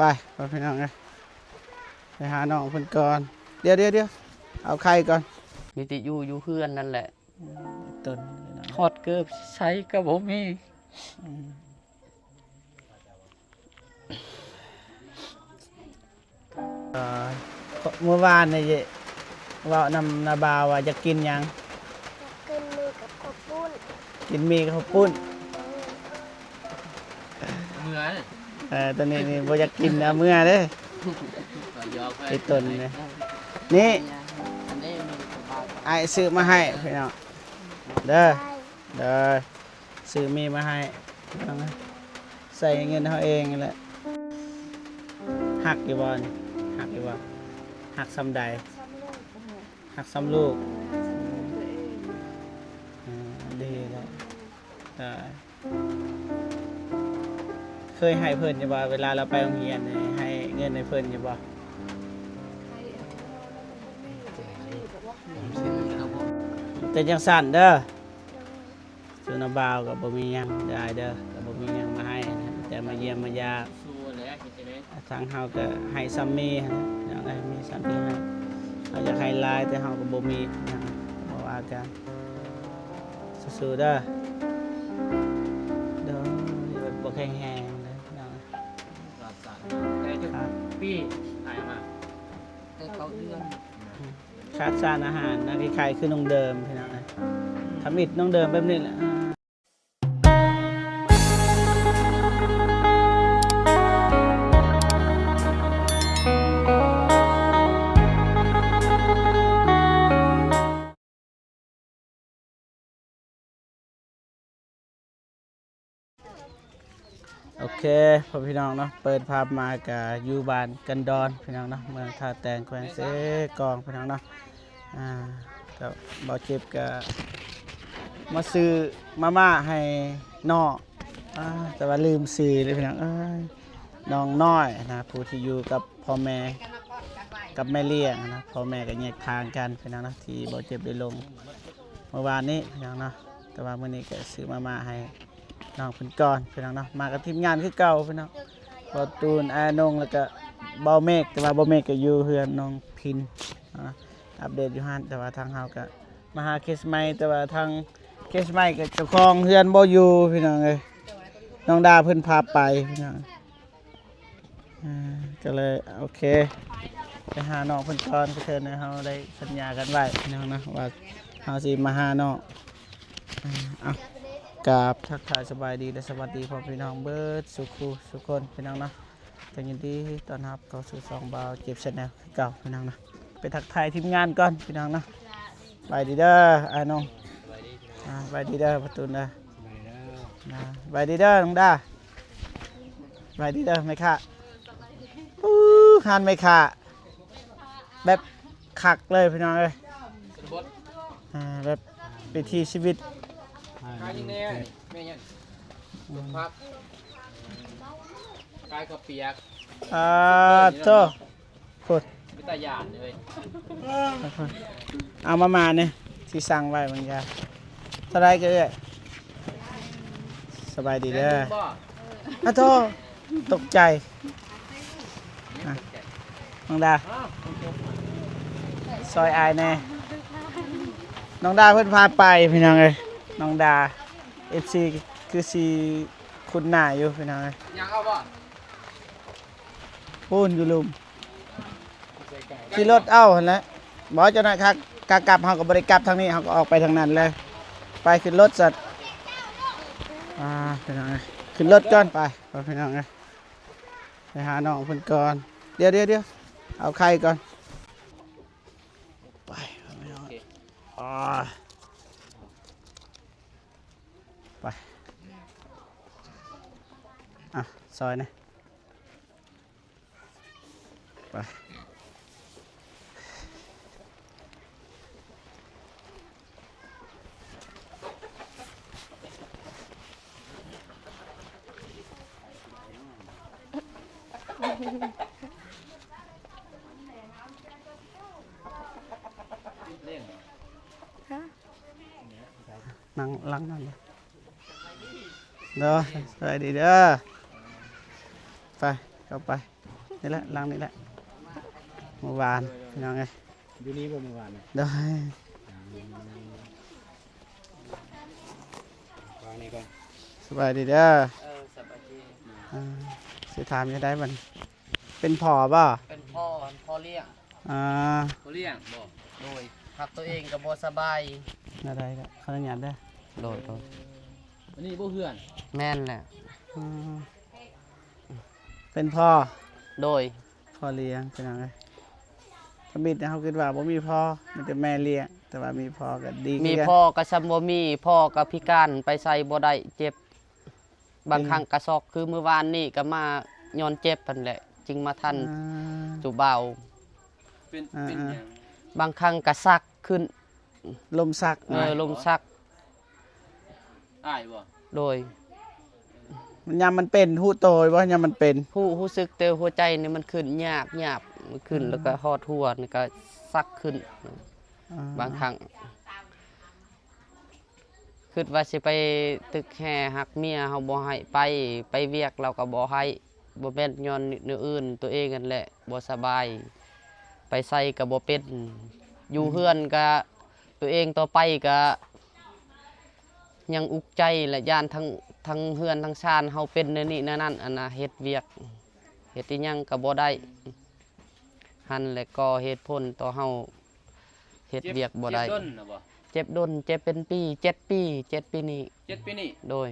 ໄປ ພໍ່ພີ່ນ້ອງເອີຍ ໄປຫານ້ອງເພິ່ນກ່ອນ. ດຽວໆໆ ເອົາໄຂ່ກ່ອນ. ມີແຕ່ຢູ່ ຢູ່ເຮືອນນັ້ນແຫຼະ. ອືມ ຕົ້ນ ຮອດເກີບໃຊ້ກໍບໍ່ມີ. ອືມ ເອີ ມື້ວານນີ້ເວົ້ານຳນ້າບ່າວວ່າຢາກກິນຫຍັງ? ຢາກກິນໝີ່ກັບເຂົ້າປຸ້ນ. ກິນໝີ່ກັບເຂົ້າປຸ້ນ. ເອີ ເມື່ອ ເອີ ຕອນນີ້ນີ້ບໍ່ຢາກກິນ ເອົາເມື່ອເດ້. ໄປຕົ້ນນີ້ ນີ້ ອ້າຍຊື້ມາໃຫ້ພີ່ນ້ອງເດີ. ເດີ ຊື້ໝີ່ມາໃຫ້ ໃຊ້ເງິນເຮົາເອງນີ້ແຫຼະ. ຮັກຢູ່ບໍ່ນີ້? ຮັກຢູ່ບໍ່? ຮັກສ່ຳໃດ? ຮັກສ່ຳລູກ. ເອີ ດີແລ້ວ. ເອີ ເຄີຍໃຫ້ເພິ່ນຢູ່ບໍ່? ເວລາລາວໄປໂຮງຮຽນນີ້ ໃຫ້ເງິນໃຫ້ເພິ່ນຢູ່ບໍ່? ເປັນຈັ່ງຊັ້ນເດີ. ສ່ວນນ້າບ່າວກໍບໍ່ມີຫຍັງຫຼາຍເດີ ກໍບໍ່ມີຫຍັງມາໃຫ້ນະ ແຕ່ມາຢ້ຽມມາຢາມ. ທາງເຮົາກໍໃຫ້ສ່ຳມີຫັ້ນແຫຼະ ພີ່ນ້ອງເອີຍ ມີສ່ຳທີ່ໃຫ້. ເຮົາຢາກໃຫ້ຫຼາຍ ແຕ່ເຮົາກໍບໍ່ມີນະ ບໍ່ວ່າກັນ. ສູ້ໆເດີ. ໂດຍ ແບບບໍ່ແຂງແຮງເດີ ພີ່ນ້ອງເອີຍ. ແຕ່ຈັກປີ ຂາຍມາ? ແຕ່ເກົ້າເດືອນ. ຂາດສານອາຫານນະ ຄ້າຍໆຄືນ້ອງເດີມ ພີ່ນ້ອງເອີຍ. ທຳອິດນ້ອງເດີມແບບນີ້ແຫຼະ. ໂອເຄ ພໍ່ພີ່ນ້ອງເນາະ ເປີດພາບມາກະຢູ່ບ້ານກັນດອນ ພີ່ນ້ອງເນາະ ເມືອງທ່າແຕງ ແຂວງເຊກອງ ພີ່ນ້ອງເນາະ. ອ່າ ກໍບ່າວເຈັບກໍມາຊື້ມາມ່າໃຫ້ນ້ອງ ອ່າ ແຕ່ວ່າລືມຊື່ເລີຍ ພີ່ນ້ອງເອີຍ. ນ້ອງນ້ອຍນະ ຜູ້ທີ່ຢູ່ກັບພໍ່ແມ່ ກັບແມ່ລ້ຽງນະ ພໍ່ແມ່ກໍແຍກທາງກັນ ພີ່ນ້ອງເນາະ ທີ່ບ່າວເຈັບໄດ້ລົງເມື່ອວານນີ້ ພີ່ນ້ອງເນາະ. ແຕ່ວ່າມື້ນີ້ກໍຊື້ມາມ່າໃຫ້ນ້ອງເພິ່ນກ່ອນ ພີ່ນ້ອງເນາະ. ມາກັບທີມງານຄືເກົ່າ ພີ່ນ້ອງ ບ່າວຕູນ ອ້າຍນົງ ແລ້ວກໍບ່າວເມກ. ແຕ່ວ່າບ່າວເມກກໍຢູ່ເຮືອນນ້ອງພິນເນາະ ອັບເດດຢູ່ຫັ້ນ. ແຕ່ວ່າທາງເຮົາກໍມາຫາເຄສໃໝ່ ແຕ່ວ່າທາງເຄສໃໝ່ກໍເຈົ້າຂອງເຮືອນບໍ່ຢູ່ ພີ່ນ້ອງເອີຍ ນ້ອງດາເພິ່ນພາໄປ ພີ່ນ້ອງ. ອ່າ ກໍເລີຍ ໂອເຄ ໄປຫານ້ອງເພິ່ນກ່ອນ ກະເທີນເຮົາໄດ້ສັນຍາກັນໄວ້ ພີ່ນ້ອງເນາະ ວ່າເຮົາຊິມາຫານ້ອງ. ອ່າ ເອົາ ກາບທັກທາຍສະບາຍດີ ແລະ ສະຫວັດດີພໍ່ແມ່ພີ່ນ້ອງເບິດສູ່ຄູ່ສູ່ຄົນ ພີ່ນ້ອງເນາະ. ກໍຍິນດີຕ້ອນຮັບເຂົ້າສູ່ຊ່ອງບ່າວເຈັບ Channel ຄືເກົ່າ ພີ່ນ້ອງເນາະ. ໄປທັກທາຍທີມງານກ່ອນ ພີ່ນ້ອງເນາະ. ສະບາຍດີເດີອ້າຍນ້ອງ. ສະບາຍດີພີ່ນ້ອງ. ອ່າ ສະບາຍດີເດີພໍ່ຕູນເດີ. ສະບາຍດີເດີ. ອ່າ ສະບາຍດີເດີນ້ອງດາ. ສະບາຍດີເດີແມ່ຄ້າ. ອູ້ ຮ້ານແມ່ຄ້າແບບຄັກເລີຍພີ່ນ້ອງເອີຍ. ຊົນນະບົດ. ອ່າ ແບບວິຖີຊີວິດ. ຂາຍແນວນີ້ແມ່ນຫຍັງ? ສົມຜັກ ຂາຍເຂົ້າປຽກ. ອ່າ ໂທ້ ພຸ້ນ ເປັນຕາຢ້ານເລີຍ. ເອົາມາມ່ານີ້ ຊິສັ່ງໄວ້ບາງຢ່າງ. ເທົ່າໃດກໍເອື້ອຍ? ສະບາຍດີເດີ. ແມ່ນບໍ່? ອາໂທ້ ຕົກໃຈ. ອ່ະ ນ້ອງດາ ຊ່ອຍອ້າຍແດ່. ນ້ອງດາເພິ່ນພາໄປ ພີ່ນ້ອງເອີຍ. ນ້ອງດາ ເອັຟຊີ ຄືຊິຄຸ້ນໜ້າຢູ່ ພີ່ນ້ອງເອີຍ. ຍັງເອົາບໍ່? ປູນຢູ່ລຸ່ມ. ຂີ່ລົດເອົາຫັ້ນແຫຼະ. ບໍ່ ເຈົ້າໜ້າຍ ຂາ ຂາກັບເຮົາກໍບໍ່ໄດ້ກັບທາງນີ້ ເຮົາກໍອອກໄປທາງນັ້ນເລີຍ. ໄປຂຶ້ນລົດສັດ. ອ່າ ພີ່ນ້ອງເອີຍ ຂຶ້ນລົດກ່ອນ. ໄປ ໄປ ພີ່ນ້ອງເອີຍ ໄປຫານ້ອງເພິ່ນກ່ອນ. ດຽວໆໆ ເອົາໄຂ່ກ່ອນ. ໄປ ໄປ ພີ່ນ້ອງ. ໂອເຄ ອ່າ ໄປ ອ່ະ ຊ່ອຍແດ່. ໄປ ນັ່ງຫຼັງນັ້ນເດີ. ໂດຍ ສະບາຍດີເດີ. ໄປ ເຂົ້າໄປ. ນີ້ແຫຼະ ຫຼັງນີ້ແຫຼະ ເມື່ອວານ ພີ່ນ້ອງເອີຍ. ຢູ່ນີ້ບໍ່ເມື່ອວານນະ? ໂດຍ ວາງນີ້ກ່ອນ. ສະບາຍດີເດີ. ເອີ ສະບາຍດີ. ອ່າ ຊິຖາມຢູ່ໃດບັດນີ້ ເປັນພໍ່ບໍ່? ເປັນພໍ່ ພໍ່ລ້ຽງ. ອ່າ ພໍ່ລ້ຽງບໍ່? ໂດຍ ຮັບຕົວເອງກໍບໍ່ສະບາຍ. ແນວໃດກໍຂໍອະນຸຍາດເດີ. ໂດຍ ໂດຍ. ອັນນີ້ບໍ່ເຮືອນ? ແມ່ນແຫຼະ. ອືມ ເປັນພໍ່? ໂດຍ. ພໍ່ລ້ຽງ ພີ່ນ້ອງເອີຍ. ທຳອິດເຮົາຄິດວ່າບໍ່ມີພໍ່ ມີແຕ່ແມ່ລ້ຽງ ແຕ່ວ່າມີພໍ່ກໍດີ ມີພໍ່ກໍຊ່ຳບໍ່ມີ. ພໍ່ກໍພິການ ໄປໃສບໍ່ໄດ້ເຈັບ. ບາງຄັ້ງກໍຊັອກ ຄືມື້ວານນີ້ກໍມາຍ້ອນເຈັບຫັ້ນແຫຼະ ຈຶ່ງມາທັນ ອ່າ ຈຸບ່າວ. ເປັນ ອ່າ ເປັນຫຍັງ? ບາງຄັ້ງກໍຊັກຂຶ້ນ. ລົມຊັກ. ເອີ ລົມຊັກ. ອ້າຍບໍ່? ໂດຍ. ຍາມມັນເປັນ ຮູ້ໂຕຢູ່ບໍ່ ຍາມມັນເປັນ? ຮູ້ ຮູ້ສຶກແຕ່ຫົວໃຈນີ້ມັນຂຶ້ນຍາບໆ ຂຶ້ນ ອືມ ແລ້ວກໍຮອດຫົວນີ້ກໍຊັກຂຶ້ນ. ອ່າ ບາງຄັ້ງ ຄິດວ່າຊິໄປຕຶກແຮ່ ຫາກເມຍເຮົາບໍ່ໃຫ້ໄປ ໄປວຽກລາວກໍບໍ່ໃຫ້. ບໍ່ແມ່ນຍ້ອນແນວອື່ນ ຕົວເອງຫັ້ນແຫຼະບໍ່ສະບາຍ ໄປໃສກໍບໍ່ເປັນ. ຢູ່ ອືມ ເຮືອນກໍ ຕົວເອງຕໍ່ໄປກໍຍັງອຸກໃຈ ແລະ ຢ້ານທັງ ທັງເຮືອນທັງຊານເຮົາເປັນແນວນີ້ແນວນັ້ນ ອັນນ່າ ເຮັດວຽກເຮັດອີ່ຫຍັງກໍບໍ່ໄດ້. ຫັ້ນແຫຼະກໍເຫດຜົນຕໍ່ເຮົາເຮັດວຽກບໍ່ໄດ້. ເຈັບ ເຈັບດົນນະບໍ່? ເຈັບດົນ ເຈັບເປັນປີ ເຈັດປີ ເຈັດປີນີ້. ເຈັດປີນີ້? ໂດຍ.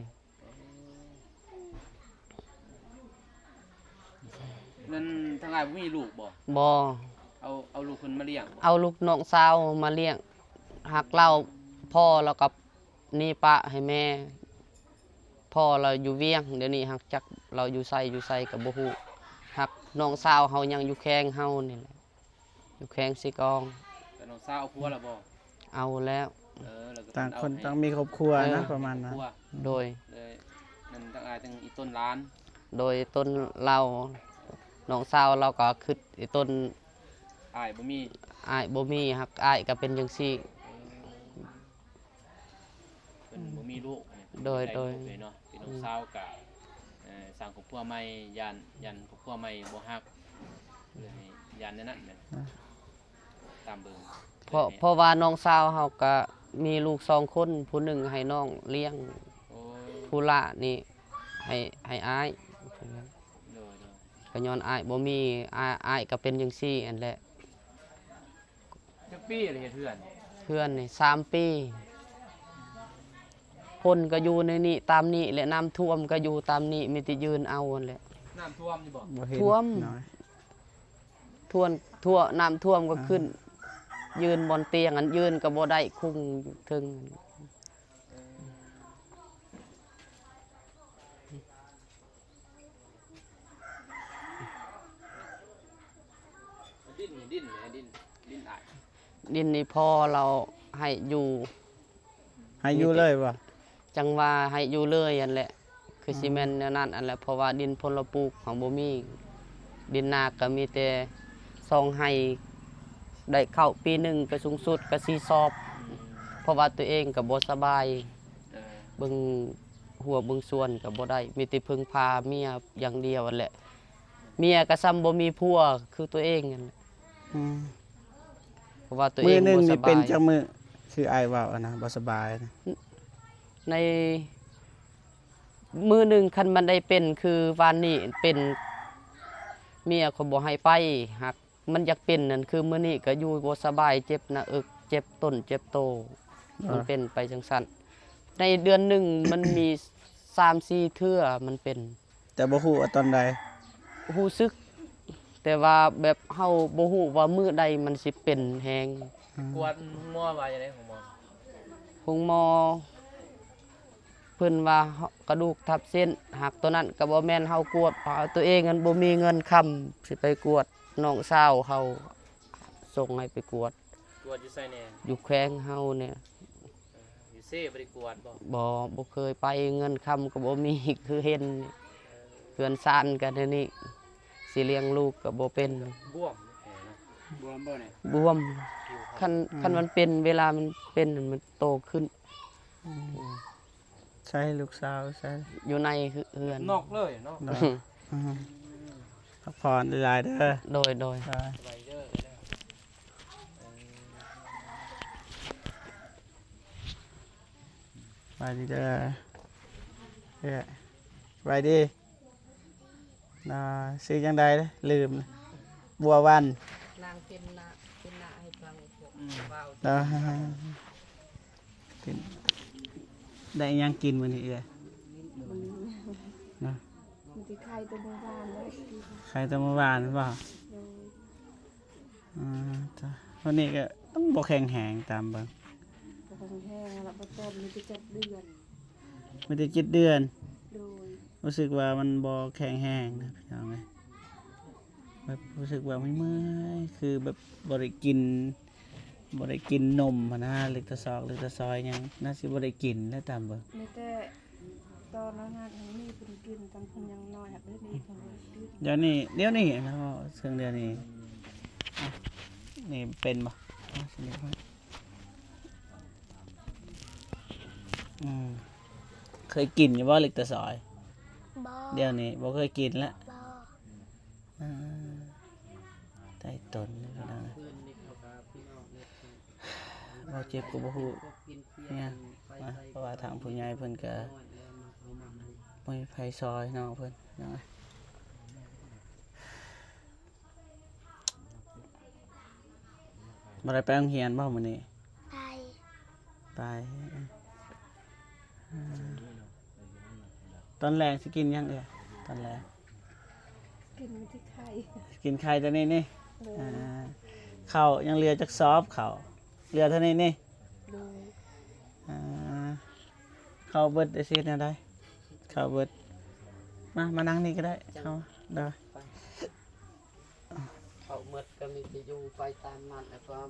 ນັ້ນທາງອ້າຍບໍ່ມີລູກບໍ່? ບໍ່. ເອົາ ເອົາລູກເພິ່ນມາລ້ຽງບໍ່? ເອົາລູກນ້ອງສາວມາລ້ຽງ. ຫາກລາວ ພໍ່ລາວກໍໜີປະໃຫ້ແມ່. ພໍ່ລາວຢູ່ວຽງ ດຽວນີ້ຫາກຈັກລາວຢູ່ໃສ ຢູ່ໃສກໍບໍ່ຮູ້. ຫາກນ້ອງສາວເຮົາຍັງຢູ່ແຂວງເຮົານີ້ແຫຼະ. ຢູ່ແຂວງເຊກອງ. ແລ້ວນ້ອງສາວເອົາຜົວແລ້ວບໍ່? ເອົາແລ້ວ. ເອີ ແລ້ວກໍ ຕ່າງຄົນຕ່າງມີຄອບຄົວນະ ເອີ ປະມານນັ້ນ. ໂດຍ. ເລີຍນັ້ນທາງອ້າຍ ທາງອີ່ຕົນຫຼານ. ໂດຍ ຕົນລາວ ນ້ອງສາວລາວກໍຄຶດອີ່ຕົນ. ອ້າຍບໍ່ມີ? ອ້າຍບໍ່ມີ ຫາກອ້າຍກໍເປັນຈັ່ງຊີ້. ເອີ ເພິ່ນບໍ່ມີລູກ. ໂດຍ ໂດຍ ເປັນນ້ອງສາວກະ ເອີ ສ້າງຄອບຄົວໃໝ່ ຢ້ານ ຢ້ານຄອບຄົວໃໝ່ບໍ່ຮັກ ເລີຍຢ້ານແນວນັ້ນແຫຼະ. ຕາມເບິ່ງ ເພາະ ເພາະວ່ານ້ອງສາວເຮົາກະມີລູກສອງຄົນ ຜູ້ໜຶ່ງໃຫ້ນ້ອງລ້ຽງ ໂອ້ ຜູ້ຫຼ້ານີ້ໃຫ້ ໃຫ້ອ້າຍ. ໂດຍ ໂດຍ. ກະຍ້ອນອ້າຍບໍ່ມີ ອ້າຍ ອ້າຍກະເປັນຈັ່ງຊີ້ຫັ້ນແຫຼະ. ຈັກປີລະເຮັດເຮືອນ? ເຮືອນນີ້ສາມປີ. ຝົນກໍຢູ່ໃນນີ້ ຕາມນີ້ແຫຼະ ນ້ຳຖ້ວມກໍຢູ່ຕາມນີ້ ມີແຕ່ຢືນເອົາຫັ້ນແຫຼະ. ນ້ຳຖ້ວມຢູ່ບໍ່? ບໍ່ເຫັນ ຖ້ວມ ຖ້ວມ ຖ້ວມ ນ້ຳຖ້ວມກໍຂຶ້ນ ອ່າ ຢືນບ່ອນຕຽງຫັ້ນ ຢືນກໍບໍ່ໄດ້ ຄຸງຢູ່ເທິງ. ດິນ ດິນ ດິນ ດິນອ້າຍ ດິນນີ້ພໍ່ລາວໃຫ້ຢູ່ ໃຫ້ຢູ່ເລີຍບໍ່? ຈັ່ງວ່າໃຫ້ຢູ່ເລີຍຫັ້ນແຫຼະ ຄືຊິແມ່ນແນວນັ້ນຫັ້ນແຫຼະ ເພາະວ່າດິນພົນລະປູກເຮົາບໍ່ມີ ດິນນາກໍມີແຕ່ສອງໄຮ່ ໄດ້ເຂົ້າປີໜຶ່ງກໍສູງສຸດກໍສີ່ຊອບ ເພາະວ່າຕົວເອງກໍບໍ່ສະບາຍ ເອີ ເບິ່ງຮົ້ວເບິ່ງສວນກໍບໍ່ໄດ້ ມີແຕ່ເພິ່ງພາເມຍຢ່າງດຽວຫັ້ນແຫຼະ ເມຍກໍຊ່ຳບໍ່ມີຜົວຄືຕົວເອງຫັ້ນແຫຼະ ອືມ ເພາະວ່າຕົວເອງ ມື້ໜຶ່ງນີ້ເປັນຈັກມື້ ຄືອ້າຍເວົ້າຫັ້ນນະ ບໍ່ສະບາຍນະ? ໃນມື້ໜຶ່ງຄັນມັນໄດ້ເປັນຄືວານນີ້ເປັນ ເມຍຂ້ອຍບໍ່ໃຫ້ໄປ ຫາກ ມັນຢາກເປັນນັ້ນ ຄືມື້ນີ້ກໍຢູ່ບໍ່ສະບາຍ ເຈັບໜ້າເອິກ ເຈັບຕົ້ນ ເຈັບໂຕ ມັນເປັນໄປຈັ່ງຊັ້ນ ໃນເດືອນໜຶ່ງມັນມີສາມສີ່ເທື່ອມັນເປັນ. ແຕ່ບໍ່ຮູ້ວ່າຕອນໃດ? ຮູ້ສຶກ ແຕ່ວ່າແບບເຮົາບໍ່ຮູ້ວ່າມື້ໃດມັນຊິເປັນແຮງ. ອືມ ກວດໂຮງໝໍວ່າຈັ່ງໃດ? ໂຮງໝໍ ໂຮງໝໍ ເພິ່ນວ່າກະດູກທັບເສັ້ນ ຫາກໂຕນັ້ນກໍບໍ່ແມ່ນເຮົາກວດ ເພາະວ່າໂຕເອງຫັ້ນບໍ່ມີເງິນຄຳຊິໄປກວດ ນ້ອງສາວເຮົາສົ່ງໃຫ້ໄປກວດ. ກວດຢູ່ໃສແດ່? ຢູ່ແຂວງເຮົານີ້. ເອີ ຢູ່ເຊບໍ່ໄດ້ກວດບໍ່? ບໍ່ ບໍ່ເຄີຍໄປ ເງິນຄຳກໍບໍ່ມີ ຄືເຫັນ ເອີ ເຮືອນຊານກໍແນວນີ້ ຊິລ້ຽງລູກກໍບໍ່ເປັນ. ບວມແຜເນາະ? ບວມບໍ່ນີ້? ບວມ. ຄັນ ອືມ ຄັນມັນເປັນ ເວລາມັນເປັນ ມັນໂຕຂຶ້ນ. ອືມ ອືມ ໃສລູກສາວໃສ? ຢູ່ໃນເຮືອນ ນອກເລີຍເນາະ. ອືມ ອືມ ພັກຜ່ອນຫຼາຍໆເດີ. ໂດຍ ໂດຍ ໂດຍ. ສະບາຍດີເດີ. ເອີ ສະບາຍດີ. ນາ ຊື່ຈັ່ງໃດ? ລືມ. ບົວວັນ. ນາງເປັນນາ ເປັນນາໃຫ້ຟັງພວກເວົ້າ. ເອີ ເປັນ ໄດ້ຫຍັງກິນມື້ນີ້ເອື້ອຍ? ນະ ມີແຕ່ໄຂ່ແຕ່ມື້ວານເລີຍ. ໄຂ່ແຕ່ມື້ວານແມ່ນບໍ່? ໂດຍ. ອືມ ຕາ ຄົນນີ້ກໍຕ້ອງບໍ່ແຂງແຮງຕາມເບິ່ງ. ບໍ່ແຂງແຮງລະ ບໍ່ຕ້ອງ ມີແຕ່ເຈັດເດືອນ. ມີແຕ່ເຈັດເດືອນ. ໂດຍ. ຮູ້ສຶກວ່າມັນບໍ່ແຂງແຮງນະພີ່ນ້ອງເອີຍ. ແບບຮູ້ສຶກວ່າເມື່ອຍໆ ຄືແບບບໍ່ໄດ້ກິນ ບໍ່ໄດ້ກິນນົມຫັ້ນນະ ເລັກຕາຊອກເລັກຕາຊອຍຫຍັງ ໜ້າຊິບໍ່ໄດ້ກິນແລ້ວຕາມເບິ່ງ. ມີແຕ່ຕອນນັ້ນນະ ຍັງມີເພິ່ນກິນ ຕອນເພິ່ນຍັງນ້ອຍຫັ້ນເດ້ ນີ້ເພິ່ນບໍ່ໄດ້ກິນ. ດຽວນີ້ ດຽວນີ້ນະ ເວົ້າເຊິ່ງດຽວນີ້. ອະ ນີ້ເປັນບໍ່? ອະ ອືມ ເຄີຍກິນຢູ່ບໍ່ເລັກຕາຊອຍ? ບໍ່. ດຽວນີ້ບໍ່ເຄີຍກິນລະ? ບໍ່. ອ່າ ໃຕ້ຕົ້ນນີ້ພີ່ນ້ອງ ເວົ້າເຈັບກໍບໍ່ຮູ້ຫຍັງນະ ເພາະວ່າທາງຜູ້ໃຫຍ່ເພິ່ນກະບໍ່ມີໃຜຊ່ອຍນ້ອງເພິ່ນເນາະ. ບໍ່ໄດ້ໄປໂຮງຮຽນບໍ່ມື້ນີ້? ໄປ. ໄປ. ຕອນແລງຊິກິນຫຍັງເອື້ອຍ? ຕອນແລງ ກິນແຕ່ໄຂ່. ກິນໄຂ່ຕອນນີ້ນີ້. ໂດຍ. ອ່າ ເຂົ້າຍັງເຫຼືອຈັກສອບ? ເຂົ້າເຫຼືອເທົ່ານີ້ນີ້. ໂດຍ. ອ່າ ເຂົ້າເບິດໄດ້ຊິເຮັດແນວໃດ? ເຂົ້າເບິດ. ມາ ມານັ່ງນີ້ກໍໄດ້. ເຂົ້າ. ໂດຍ. ເຂົ້າໝົດກໍມີແຕ່ຢູ່ໄປຕາມນັ້ນ ແລ້ວກໍ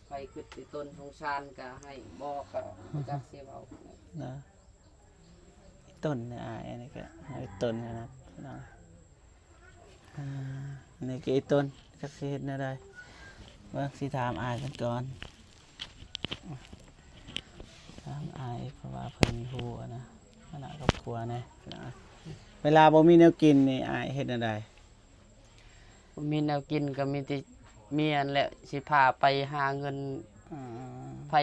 ໃຜຄິດຊິຕົນສົງສານກໍໃຫ້ບອກ ກໍບໍ່ຈັກຊິເວົ້າ. ນະ ອີ່ຕົນນີ້ ອ້າຍ ອັນນີ້ກໍອີ່ຕົນນະພີ່ນ້ອງ. ອ່າ ອັນນີ້ກໍອີ່ຕົນ ຈັກຊິເຮັດແນວໃດ. ເບິ່ງ ຊິຖາມອ້າຍເພິ່ນກ່ອນ ຖາມອ້າຍ ເພາະວ່າເພິ່ນຮູ້ນະ ຖານະຄອບຄົວແດ່. ເວລາບໍ່ມີແນວກິນນີ້ ອ້າຍເຮັດແນວໃດ? ບໍ່ມີແນວກິນກໍມີແຕ່ເມຍຫັ້ນແຫຼະ ຊິພາໄປຫາເງິນ. ອືມ ໃຜ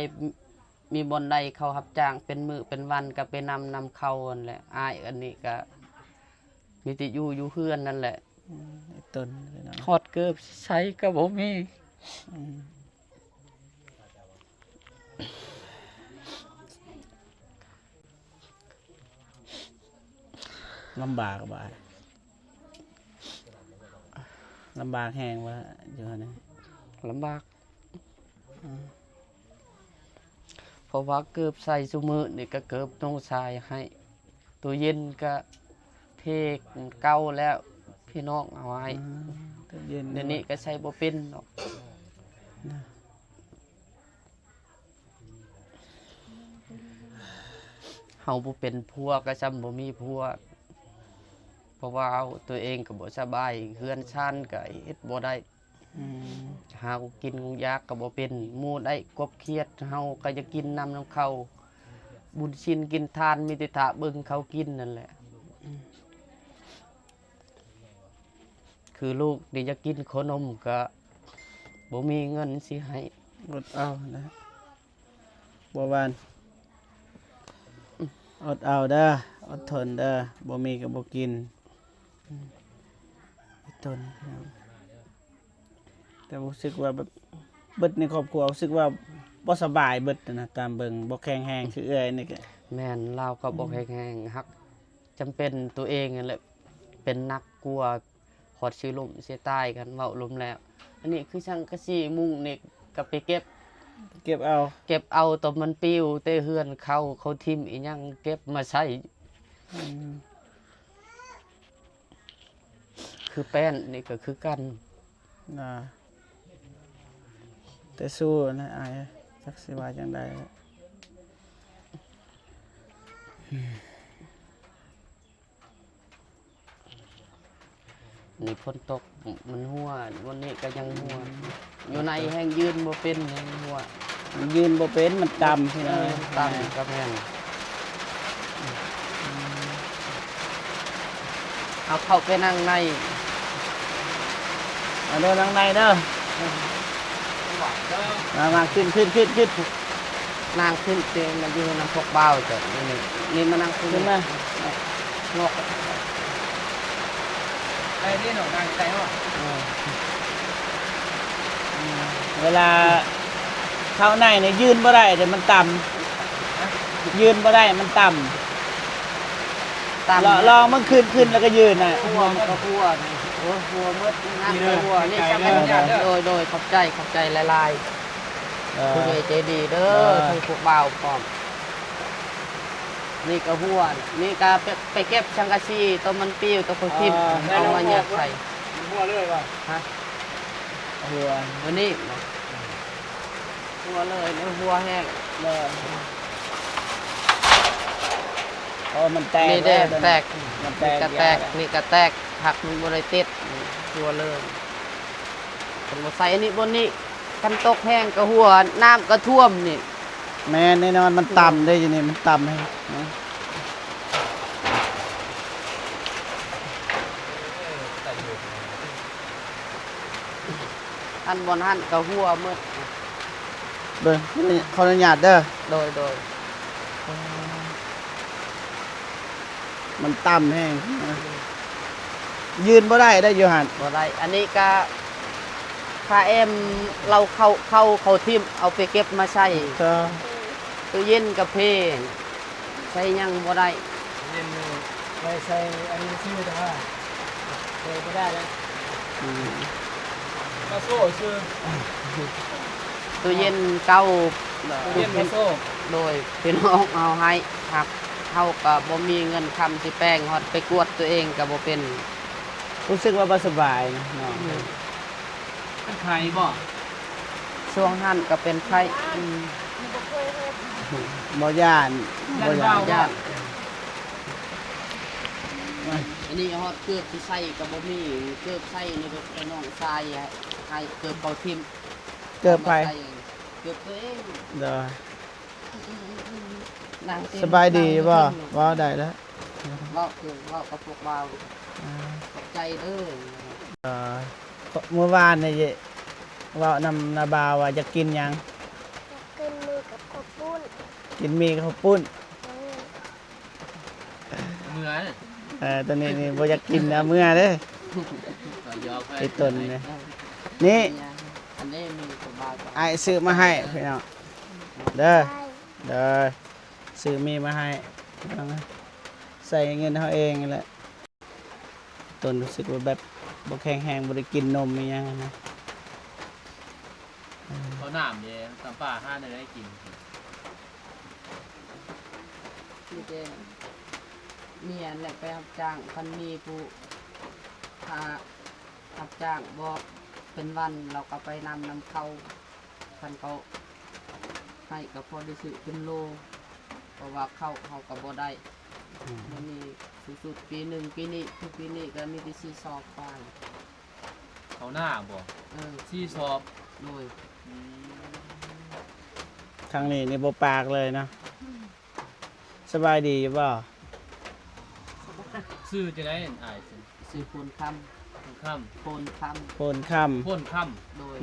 ມີບ່ອນໃດເຂົາຮັບຈ້າງເປັນມື້ເປັນວັນ ກໍໄປນຳ ນຳເຂົາຫັ້ນແຫຼະ. ອ້າຍອັນນີ້ກໍມີແຕ່ຢູ່ ຢູ່ເຮືອນນັ້ນແຫຼະ. ອືມ ອີ່ຕົນເນາະ ຮອດເກີບໃສ່ກໍບໍ່ມີ. ອືມ ລຳບາກບາດ ລຳບາກແຮງວ່າຢູ່ຫັ້ນນະ? ລຳບາກ. ອືມ ເພາະວ່າເກີບໃສ່ຊຸມື້ນີ້ກໍເກີບນ້ອງຊາຍໃຫ້, ຕູ້ເຢັນກໍເພເກົ່າແລ້ວ ພີ່ນ້ອງເອົາໃຫ້. ອືມ ຕູ້ເຢັນ ດຽວນີ້ກໍໃຊ້ບໍ່ເປັນດອກນະ. ເຮົາບໍ່ເປັນຜົວກໍຊ່ຳບໍ່ມີຜົວ ເພາະວ່າເຮົາ ຕົວເອງກໍບໍ່ສະບາຍ ເຮືອນຊານກໍເຮັດບໍ່ໄດ້. ອືມ ຫາຂອງກິນຂອງຢາກກໍບໍ່ເປັນ ໝູ່ໄດ້ກວບຄຽດ ເຮົາກໍຢາກກິນນຳນຳເຂົາ. ບຸນສິນກິນທານມີແຕ່ຖ້າເບິ່ງເຂົາກິນນັ້ນແຫຼະ. ອືມ ຄືລູກນີ້ຢາກກິນເຂົ້າໜົມກໍບໍ່ມີເງິນຊິໃຫ້. ອົດເອົານະ ບົວວານ ອົດເອົາເດີ ອົດທົນເດີ ບໍ່ມີກໍບໍ່ກິນ. ອືມ ອົດທົນ ແຕ່ຮູ້ສຶກວ່າແບບເບິດໃນຄອບຄົວ ຮູ້ສຶກວ່າບໍ່ສະບາຍເບິດນະ ຕາມເບິ່ງບໍ່ແຂງແຮງ ຄືເອື້ອຍນີ້ກໍ. ແມ່ນ ລາວກໍບໍ່ ອືມ ແຂງແຮງ ຫາກຈຳເປັນຕົວເອງຫັ້ນແຫຼະເປັນໜັກກວ່າ ຮອດຊິລົ້ມຊິຕາຍ ຄັນເວົ້າລົມແລ້ວ. ອັນນີ້ຄືສັງກະສີມຸງນີ້ກໍໄປເກັບ ເກັບເອົາ ເກັບເອົາຕອນມັນປິວແຕ່ເຮືອນເຂົາ ເຂົາຖິ້ມອີ່ຫຍັງເກັບມາໃຊ້. ອືມ ຄືແປ້ນນີ້ກໍຄືກັນນະ ແຕ່ສູ້ນະອ້າຍ ຈັກຊິວ່າຈັ່ງໃດ. ນີ້ຝົນຕົກມັນຮົ່ວ ວັນນີ້ກໍຍັງຮົ່ວ. ອືມ ຢູ່ໃນແຮ່ງຢືນບໍ່ເປັນ ຍັງຮົ່ວ ມັນຢືນບໍ່ເປັນ ມັນຕ່ຳ ເອີ ພີ່ນ້ອງ ມັນຕ່ຳ ກໍແມ່ນ. ອືມ ເອົາເຂົ້າໄປນັ່ງໃນ ມາເດີ ນັ່ງໃນເດີ ມາ ມາ ຂຶ້ນ ຂຶ້ນ ຂຶ້ນ ຂຶ້ນ ນັ່ງຂຶ້ນ ເຈມາຢູ່ນຳພວກບ່າວເຈົ້າ ນີ້ ນີ້ ມານັ່ງຂຶ້ນ ຂຶ້ນມາ ງອກ ໄດ້ເດ້ເນາະ ນັ່ງໄດ້ເນາະ ເອີ ເວລາເຂົ້າໃນນີ້ຢືນບໍ່ໄດ້ເດ້ ມັນຕ່ຳ ຢືນບໍ່ໄດ້ ມັນຕ່ຳ ຕ່ຳ ລອງ ລອງມັນຂຶ້ນ ຂຶ້ນແລ້ວກໍຢືນນະ ຫົວມັນກໍຫົວນີ້ ໂອ້ຍ ຫົວໝົດ ນັກກະຫົວນີ້ ເອີ ໂດຍ ໂດຍ ຂອບໃຈ ຂອບໃຈຫຼາຍໆ ເອີ ຜູ້ໃຫຍ່ໃຈດີເດີ ເອີ ທັງພວກບ່າວພ້ອມ ນີ້ກະຫົວ ນີ້ກະໄປ ໄປເກັບສັງກະສີ ໂຕມັນປິວ ໂຕເຂົາຖິ້ມ ເອີ ເອົາມາຍັດໃສ່ ຫົວເລີຍວ່າ ຮະ ຫົວ ຕົວນີ້ ຫົວເລີຍ ຫົວແຮງ ເອີ ໂອ້ ມັນແຕກ ນີ້ເດ້ ແຕກ ມັນແຕກ ນີ້ກະແຕກ ນີ້ກະແຕກ ຫັກມັນບໍ່ໄດ້ຕິດ ຫົວເລີຍ ຄັນບໍ່ໃສ່ອັນນີ້ ບ່ອນນີ້ ຄັນຕົກແຮງກະຫົວ ນ້ຳກະຖ້ວມນີ້ ແມ່ນແນ່ນອນ ມັນຕ່ຳເດ້ ຢູ່ນີ້ມັນຕ່ຳແຮງ ອັນບ່ອນຫັ້ນກະຫົວໝົດ ເບິ່ງ ຂໍອະນຸຍາດເດີ ໂດຍ ໂດຍ ມັນຕ່ຳແຮງ ຢືນບໍ່ໄດ້ເດ້ຢູ່ຫັ້ນ ບໍ່ໄດ້ ອັນນີ້ກະ ພາແອມ ເຮົາເຂົ້າ ເຂົ້າ ເຂົ້າຖິ້ມ ເອົາໄປເກັບມາໃສ່ ເຈົ້າ ຕູ້ເຢັນກະເພ ໃສ່ຫຍັງບໍ່ໄດ້ ເຢັນນີ້ໄວ້ໃສ່ອັນນີ້ຊື່ ແຕ່ວ່າໃສ່ບໍ່ໄດ້ແລ້ວ ອືມ ມາໂຊຊື່ ຕູ້ເຢັນເກົ່າ ຕູ້ເຢັນມາໂຊ ໂດຍ ພີ່ນ້ອງເຮົາໃຫ້ ຫາກເຮົາກະບໍ່ມີເງິນຄຳຊິແປງ ຮອດໄປກວດຕົວເອງກະບໍ່ເປັນ ຮູ້ສຶກວ່າບໍ່ສະບາຍນະ ນ້ອງ ອືມ ເປັນໄຂ້ບໍ່? ຊ່ວງຫັ້ນກໍເປັນໄຂ້ ອືມ ບໍ່ຢ້ານ ຢ້ານ ບໍ່ຢ້ານ ຢ້ານ ອັນນີ້ຮອດເກີບຊິໃສ່ກໍບໍ່ມີ ເກີບໃສ່ນີ້ກໍນ້ອງຊາຍໃຫ້ ເກີບເຂົາຖິ້ມ ເກີບໃຜ? ເກີບຕົວເອງ ໂດຍ ສະບາຍດີຢູ່ບໍ່? ເວົ້າໄດ້ແລ້ວ ເວົ້າ ເວົ້າກັບພວກບ່າວ ອ່າ ຂອບໃຈເດີ ເອີ ມື້ວານນີ້ເວົ້ານຳນ້າບ່າວວ່າຢາກກິນຫຍັງ? ຢາກກິນໝີ່ກັບເຂົ້າປຸ້ນ ກິນໝີ່ກັບເຂົ້າປຸ້ນ ເອີ ເມື່ອ ເອີ ຕອນນີ້ນີ້ບໍ່ຢາກກິນ ເອົາເມື່ອເດ້ ໄປຕົນເດ້ ນີ້ ອັນນີ້ມີສະບາຍ ອ້າຍຊື້ມາໃຫ້ພີ່ນ້ອງ ເດີ ເດີ ຊື້ໝີ່ມາໃຫ້ ໃສ່ເງິນເຮົາເອງນີ້ແຫຼະ ຕົນຮູ້ສຶກວ່າແບບບໍ່ແຂງແຮງ ບໍ່ໄດ້ກິນນົມອີ່ຫຍັງນະ ເຂົ້ານ້ຳເດ້ ຕຳປາຫາແນວໃດກິນ ມີແຕ່ເມຍແຫຼະໄປຮັບຈ້າງ ຄັນມີຜູ້ ຖ້າຮັບຈ້າງບໍ່ເປັນວັນ ລາວກໍໄປນຳ ນຳເຂົາ ຄັນເຂົາໃຫ້ກໍພໍໄດ້ຊື້ເປັນໂລ ເພາະວ່າເຂົ້າເຮົາກໍບໍ່ໄດ້ ອືມ ບໍ່ມີ ສູງສຸດປີໜຶ່ງ ປີນີ້ ຄືປີນີ້ກໍມີແຕ່ສີ່ສອບປາຍ ເຂົ້ານາບໍ່? ເອີ ສີ່ສອບ ໂດຍ ອືມ ທາງນີ້ນີ້ບໍ່ປາກເລີຍເນາະ ສະບາຍດີຢູ່ບໍ່? ຊື່ຈັ່ງໃດອ້າຍ? ຊື່ໂພນຄຳ ໂພນຄຳ ໂພນຄຳ ໂພນຄຳ ໂພນຄຳ ໂດຍ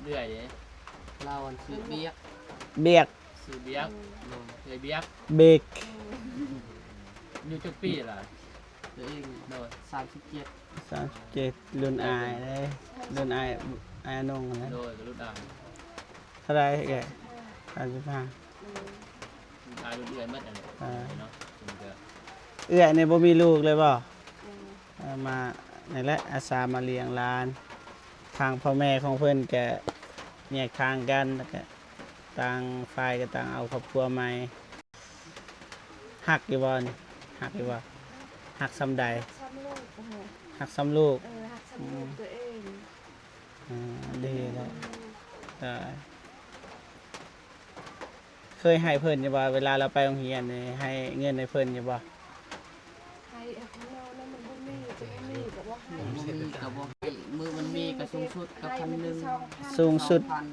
ເອື້ອຍເດ້? ລາວອັນຊື່ບຽກ ບຽກ ຊື່ບຽກ ໂດຍ ເອື້ອຍບຽກ ເບກ ອືມ ອາຍຸຈັກປີລະ? ຕົວເອງ ໂດຍ ສາມສິບເຈັດ ສາມສິບເຈັດ ລຸ້ນອ້າຍເດ້ ລຸ້ນອ້າຍ ອ້າຍອານົງຫັ້ນແຫຼະ ໂດຍ ກໍລຸ້ນອ້າຍ ເທົ່າໃດເອື້ອຍ? ສາມສິບຫ້າ ອືມ ອ້າຍລຸ້ນເອື້ອຍໝົດຫັ້ນແຫຼະ ເອີ ເນາະ ເພິ່ນກໍ ເອື້ອຍນີ້ບໍ່ມີລູກເລີຍບໍ່? ອືມ ເອີ ມານີ້ແຫຼະ ອາສາມາລ້ຽງຫຼານ ທາງພໍ່ແມ່ຂອງເພິ່ນກະແຍກທາງກັນ ແລ້ວກະຕ່າງຝ່າຍກໍຕ່າງເອົາຄອບຄົວໃໝ່ ຮັກຢູ່ບໍ່ນີ້? ຮັກຢູ່ບໍ່? ຮັກສ່ຳໃດ? ຮັກສ່ຳລູກ ຮັກສ່ຳລູກ ເອີ ຮັກສ່ຳລູກ ອືມ ຕົວເອງ ອ່າ ດີແລ້ວ ເອີ ເຄີຍໃຫ້ເພິ່ນຢູ່ບໍ່? ເວລາລາວໄປໂຮງຮຽນນີ້ ໃຫ້ເງິນໃຫ້ເພິ່ນຢູ່ບໍ່? ໃຫ້ ເອີ ເຂົາເນາະ ມັນບໍ່ມີ ຈະບໍ່ມີກໍບໍ່ໃຫ້ ບໍ່ມີກໍບໍ່ໃຫ້ ມື້ມັນມີກໍສູງສຸດກໍພັນໜຶ່ງ ສູງສຸດ ສອງພັນ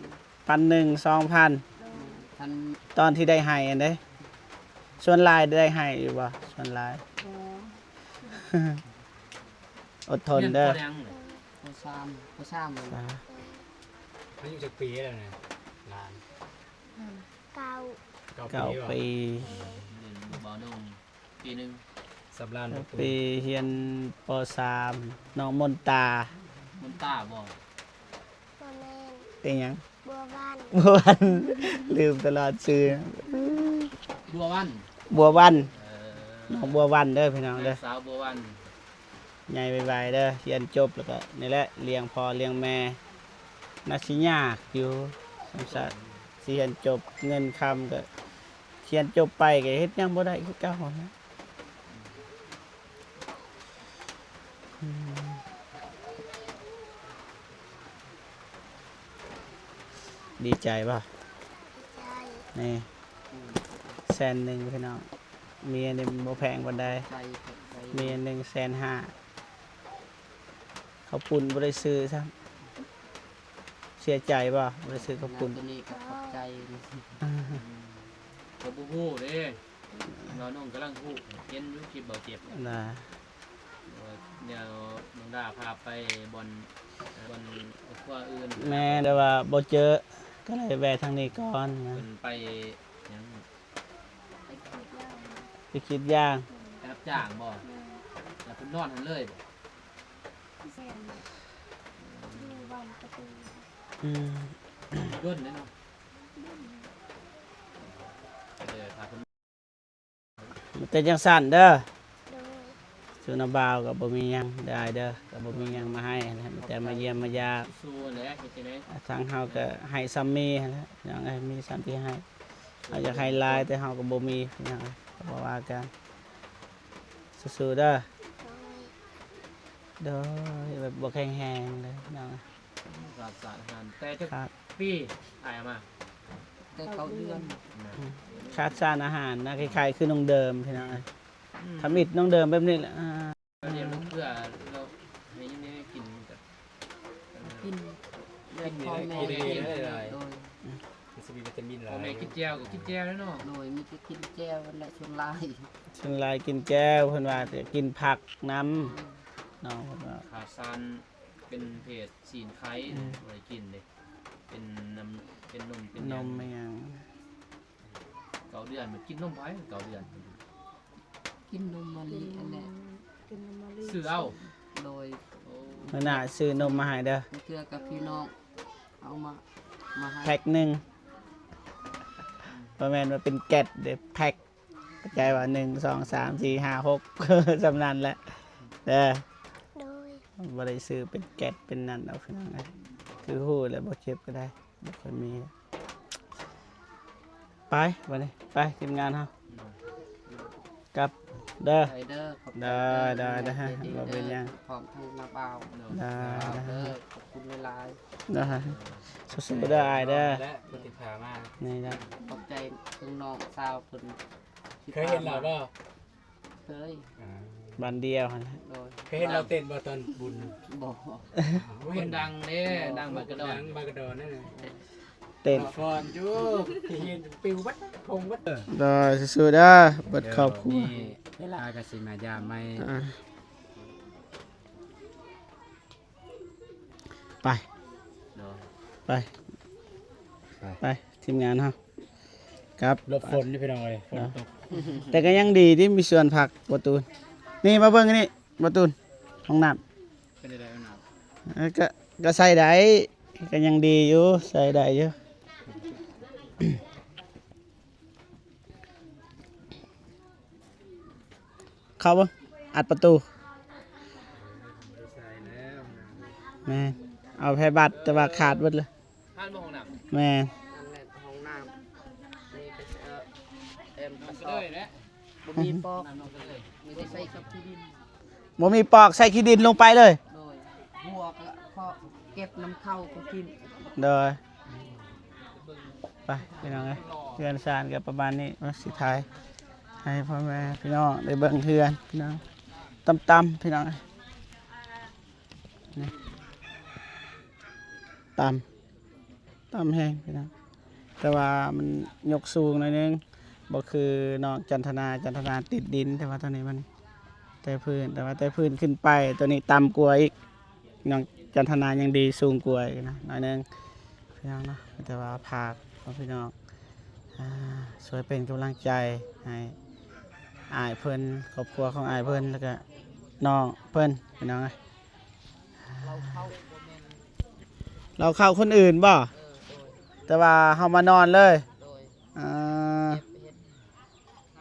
ພັນໜຶ່ງ ສອງພັນ ໂດຍ ຕອນທີ່ໄດ້ໃຫ້ຫັ້ນເດ້ ສ່ວນຫຼາຍໄດ້ໃຫ້ຢູ່ບໍ່? ສ່ວນຫຼາຍ ບໍ່ ອົດທົນເດີ ຮຽນ ປ.ຫຍັງ? ສາມ ປ.ສາມ ອາຍຸຈັກປີແລ້ວນະຫຼານ? ເກົ້າ ເກົ້າ ເກົ້າປີ ປີ. ເອີ ເປັນລູກບ່າວໜຸ່ມປີໜຶ່ງ. ສຳລານ ເກົ້າປີ ຮຽນ ປ.ສາມ. ນ້ອງມົນຕາ. ມົນຕາບໍ່? ບໍ່ແມ່ນ. ເປັນຫຍັງ? ບົວວັນ ບົວວັນ ລືມຕະຫຼອດຊື່. ບົວວັນ ບົວວັນ. ເອີ ນ້ອງບົວວັນເດີພີ່ນ້ອງເດີ ສາວບົວວັນ. ໃຫຍ່ໄວໆເດີ ຮຽນຈົບແລ້ວກໍນີ້ແຫຼະ ລ້ຽງພໍ່ລ້ຽງແມ່. ໜ້າຊິຍາກຢູ່ ສົງສານ ຊິຮຽນຈົບ ເງິນຄຳກໍ ຮຽນຈົບໄປກໍເຮັດຫຍັງບໍ່ໄດ້ຄືເກົ່າຫັ້ນນະ. ອືມ ດີໃຈບໍ່? ໃຈ ນີ້ ແສນໜຶ່ງພີ່ນ້ອງ. ເມຍນີ້ບໍ່ແພງປານໃດ ເມຍໜຶ່ງແສນຫ້າ. ເຂົ້າປຸ້ນບໍ່ໄດ້ຊື້ຊ້ຳ. ເສຍໃຈບໍ່? ບໍ່ໄດ້ຊື້ເຂົ້າປຸ້ນ. ຕົວນີ້ກໍຂອບໃຈ. ອືມ ກໍບໍ່ຮູ້ເດ້ ນ້ອງກຳລັງຮູ້ ເຫັນຢູ່ຄລິບເບົາເຈັບນະ. ແນວນ້ອງດາພາໄປບ່ອນ ບ່ອນຄົວອື່ນ. ແມ່ນ ແຕ່ວ່າບໍ່ເຈີ ກໍເລີຍແວ່ທາງນີ້ກ່ອນນະ. ເພິ່ນໄປຫຍັງ? ໄປກຣີດຢາງ ໄປກຣີດຢາງ. ໄປຮັບຈ້າງບໍ່? ແມ່ນ. ແລ້ວເພິ່ນນອນຫັ້ນເລີຍບໍ່? ແມ່ນ ຢູ່ບ້ານປະຕູ. ອືມ ດົນເດ້ເນາະ. ເອີ ຖ້າເພິ່ນ ເປັນຈັ່ງຊັ້ນເດີ. ໂດຍ ຊຸນາບ່າວກໍບໍ່ມີຫຍັງເດີອ້າຍເດີ ກໍບໍ່ມີຫຍັງມາໃຫ້ຫັ້ນແຫຼະ ມີແຕ່ມາຢ້ຽມມາຢາມ. ສູ້ແຫຼະ ເຮັດຈັ່ງໃດ ທາງເຮົາກໍໃຫ້ຊ່ຳມີຫັ້ນແຫຼະ ພີ່ນ້ອງເອີຍ ມີຊ່ຳທີ່ໃຫ້. ເຮົາຢາກໃຫ້ຫຼາຍ ແຕ່ເຮົາກໍບໍ່ມີ ພີ່ນ້ອງເອີຍ ກໍບໍ່ວ່າກັນ. ສູ້ໆເດີ. ໂດຍ ແບບບໍ່ແຂງແຮງເລີຍພີ່ນ້ອງ. ຂາດສານອາຫານ ແຕ່ຈັກປີອ້າຍເອົາມາ? ແຕ່ເກົ້າເດືອນ. ຂາດສານອາຫານນະ ຄ້າຍໆຄືນ້ອງເດີມ ພີ່ນ້ອງ. ອືມ ທຳອິດນ້ອງເດີມແບບນີ້ແຫຼະ. ອາ ລຽນລູກເພື່ອລາວໃຫ້ຢູ່ໃນກິນ ມັນກະກິນ ກິນ ແລະພໍ່ແມ່ກິນ. ໂດຍ ມັນຊິມີວິຕາມິນຫຼາຍ ພໍ່ແມ່ກິນແຈ່ວກໍກິນແຈ່ວແລ້ວເນາະ. ໂດຍ ມີແຕ່ກິນແຈ່ວຫັ້ນແຫຼະ ສ່ວນຫຼາຍ ສ່ວນຫຼາຍກິນແຈ່ວ. ເພິ່ນວ່າຈະກິນຜັກນຳ ອືມ ເນາະ. ຂາດສານ ເປັນເພດຊີ້ນໄຄ ອືມ ບໍ່ໄດ້ກິນເດ້ ເປັນນ້ຳ ເປັນນົມ ເປັນ ນົມຫຍັງ ແມ່ນຫຍັງ. ເກົ້າເດືອນ ມັນກິນນົມໃຜ ເກົ້າເດືອນ ກິນນົມມະລິຫັ້ນແຫຼະ ກິນນົມມະລິ ຊື້ເອົາ. ໂດຍ ໂອ້ ມື້ໜ້າຊື້ນົມມາໃຫ້ເດີ ບາງເທື່ອກັບພີ່ນ້ອງເອົາມາ ມາໃຫ້ ແພັກໜຶ່ງ ບໍ່ແມ່ນວ່າເປັນແກັດເດ້ ແພັກ ເຂົ້າໃຈວ່າ ໜຶ່ງ ສອງ ສາມ ສີ່ ຫ້າ ຫົກ ສ່ຳນັ້ນແຫຼະເດີ. ໂດຍ ບໍ່ໄດ້ຊື້ເປັນແກັດເປັນນັ້ນດອກ ພີ່ນ້ອງເອີຍ ຄືຮູ້ແຫຼະ ບໍ່ເຈັບກໍໄດ້ ບໍ່ຄ່ອຍມີ. ໄປ ບັດນີ້ ໄປ ທີມງານເຮົາ ກັບເດີ ໄປເດີ ຂອບໃຈເດີ ໂດຍ ໂດຍ ໂດຍ ໃຈດີ ບໍ່ເປັນຫຍັງ ເດີ ພ້ອມທັງນ້າບ່າວ ໂດຍ ໂດຍ ໂດຍ ຂອບຄຸນຫຼາຍໆ ໂດຍ ສູ້ໆເດີອ້າຍເດີ ແລະ ຜູ້ຕິດຕາມາ ນີ້ລະ ຂອບໃຈທັງນ້ອງສາວເພິ່ນ ເຄີຍເຫັນລາວບໍ່? ເຄີຍ ອ່າ ບ້ານດຽວຫັ້ນແຫຼະ ໂດຍ ເຄີຍເຫັນລາວເຕັ້ນບໍ່ຕອນບຸນ? ບໍ່ ຄົນດັງເດ້ ດັງມາກະດອນ ມາກະດອນນັ້ນ ເຕັ້ນຟ້ອນຢູ່ ທີ່ເຫັນປິວເບິດ ພົງເບິດ. ໂດຍ ສູ້ໆເດີ ເບິດຄອບຄົວ ມີເວລາກໍຊິມາຢາມໃໝ່ ອ່າ ໄປ ໂດຍ ໄປ ໄປ ໄປ ທີມງານເຮົາ ກັບ ຫຼົບຝົນຢູ່ພີ່ນ້ອງເອີຍ ຝົນຕົກ ແຕ່ກໍຍັງດີທີ່ມີສວນຜັກ ບໍ່ຕູນ. ນີ້ມາເບິ່ງອັນນີ້ ບໍ່ຕູນ ຫ້ອງນ້ຳ ເປັນໃດ ຫ້ອງນ້ຳ ເອີ ກໍ ກໍໃຊ້ໄດ້ ກໍຍັງດີຢູ່ ໃຊ້ໄດ້ຢູ່. ເຂົ້າເບິ່ງ ອັດປະຕູ ແມ່ນ ເອົາໃສ່ບັດ ແຕ່ວ່າຂາດເບິດເລີຍ ຫັ້ນບໍ່ຫ້ອງນ້ຳ ແມ່ນ ຫັ້ນແຫຼະຫ້ອງນ້ຳ ນີ້ກໍຊິເອົາແອມ ນ້ຳກະເລີຍແຫຼະ ບໍ່ມີປອກ ນ້ຳກະເລີຍ ມີແຕ່ໃສ່ຂີ້ດິນ ບໍ່ມີປອກ ໃສ່ຂີ້ດິນລົງໄປເລີຍ ໂດຍ ຫົວກໍເກັບນຳເຂົ້າກໍກິນ ໂດຍ. ໄປພີ່ນ້ອງເອີຍ ເຮືອນຊານກໍປະມານນີ້ເນາະ ຊິຖ່າຍໃຫ້ພໍ່ແມ່ພີ່ນ້ອງໄດ້ເບິ່ງເຮືອນພີ່ນ້ອງ ຕ່ຳໆ ພີ່ນ້ອງເອີຍ ນີ້ ຕ່ຳ ຕ່ຳແຮງພີ່ນ້ອງ ແຕ່ວ່າມັນຍົກສູງໜ້ອຍໜຶ່ງ ບໍ່ຄືນ້ອງຈັນທະນາ ຈັນທະນາຕິດດິນ ແຕ່ວ່າຕົວນີ້ມັນແຕ່ພື້ນ ແຕ່ວ່າແຕ່ພື້ນຂຶ້ນໄປ ຕົວນີ້ຕ່ຳກວ່າອີກ ນ້ອງ ຈັນທະນາຍັງດີສູງກວ່າອີກນະ ໜ້ອຍໜຶ່ງ ພີ່ນ້ອງເນາະ. ແຕ່ວ່າຝາກພີ່ນ້ອງ ອ່າ ຊ່ວຍເປັນກຳລັງໃຈໃຫ້ອ້າຍເພິ່ນ ຄອບຄົວຂອງອ້າຍເພິ່ນ ແລ້ວກະນ້ອງເພິ່ນ ພີ່ນ້ອງເອີຍ. ເຫຼົ້າເຂົ້າບໍ່ແມ່ນ ເຫຼົ້າເຂົ້າຄົນອື່ນບໍ່? ເອີ ໂດຍ ແຕ່ວ່າເຮົາມານອນເລີຍ ໂດຍ ອ່າ ເກັບ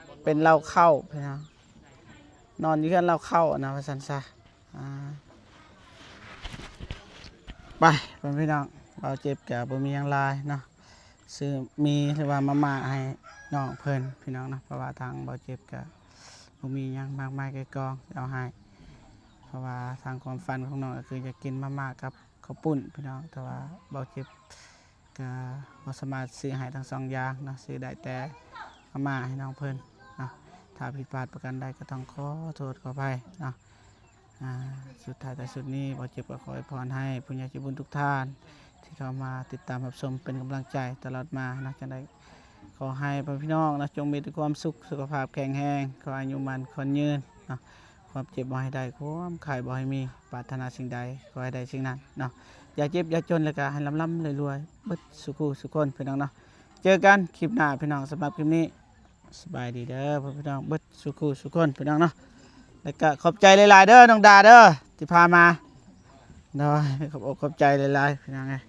ເຫັດ ເປັນເຫຼົ້າເຂົ້າພີ່ນ້ອງ ນອນຢູ່ເຮືອນເຫຼົ້າເຂົ້ານະ ວ່າຊັ້ນຊະ. ອ່າ ໄປ ເພື່ອນພີ່ນ້ອງ ເບົາເຈັບກະບໍ່ມີຫຍັງຫຼາຍເນາະ ຊື້ໝີ່ ຫຼືວ່າມາມ່າໃຫ້ນ້ອງເພິ່ນພີ່ນ້ອງເນາະ ເພາະວ່າທາງເບົາເຈັບກະບໍ່ມີຫຍັງມາກມາຍໄກ່ກອງຊິເອົາໃຫ້ ເພາະວ່າທາງຄວາມຝັນຂອງນ້ອງກະຄືຢາກກິນມາມ່າກັບເຂົ້າປຸ້ນພີ່ນ້ອງ ແຕ່ວ່າເບົາເຈັບ ກະບໍ່ສາມາດຊື້ໃຫ້ທັງສອງຢ່າງເນາະ ຊື້ໄດ້ແຕ່ມາມ່າໃຫ້ນ້ອງເພິ່ນເນາະ. ຖ້າຜິດພາດປະການໃດກະຕ້ອງຂໍໂທດຂໍອະໄພເນາະ. ອ່າ ສຸດທ້າຍທ້າຍສຸດນີ້ ເບົາເຈັບກະຂໍອວຍພອນໃຫ້ຜູ້ໃຫຍ່ໃຈບຸນທຸກທ່ານ ທີ່ເຂົ້າມາຕິດຕາມຮັບຊົມເປັນກຳລັງໃຈຕະຫຼອດມາເນາະ. ຈັ່ງໃດຂໍໃຫ້ພໍ່ແມ່ພີ່ນ້ອງເນາະ ຈົ່ງມີແຕ່ຄວາມສຸກ ສຸຂະພາບແຂງແຮງ ຂໍອາຍຸໝັ້ນຂວັນຍືນເນາະ. ຄວາມເຈັບບໍ່ໃຫ້ໄດ້ ຄວາມໄຂ້ບໍ່ໃຫ້ມີ ປາດຖະໜາສິ່ງໃດຂໍໃຫ້ໄດ້ສິ່ງນັ້ນເນາະ. ຢ່າເຈັບຢ່າຈົນ ແລ້ວກະໃຫ້ລ່ຳໆລວຍໆ ເບິດສູ່ຄູ່ສູ່ຄົນພີ່ນ້ອງເນາະ. ເຈີກັນຄລິບໜ້າພີ່ນ້ອງ ສຳລັບຄລິບນີ້ ສະບາຍດີເດີພໍ່ແມ່ພີ່ນ້ອງ ເບິດສູ່ຄູ່ສູ່ຄົນພີ່ນ້ອງເນາະ. ແລ້ວກະຂອບໃຈຫຼາຍໆເດີ ນ້ອງດາເດີ ທີ່ພາມາ ໂດຍ ຂອບອົກຂອບໃຈຫຼາຍໆ ພີ່ນ້ອງເອີຍ.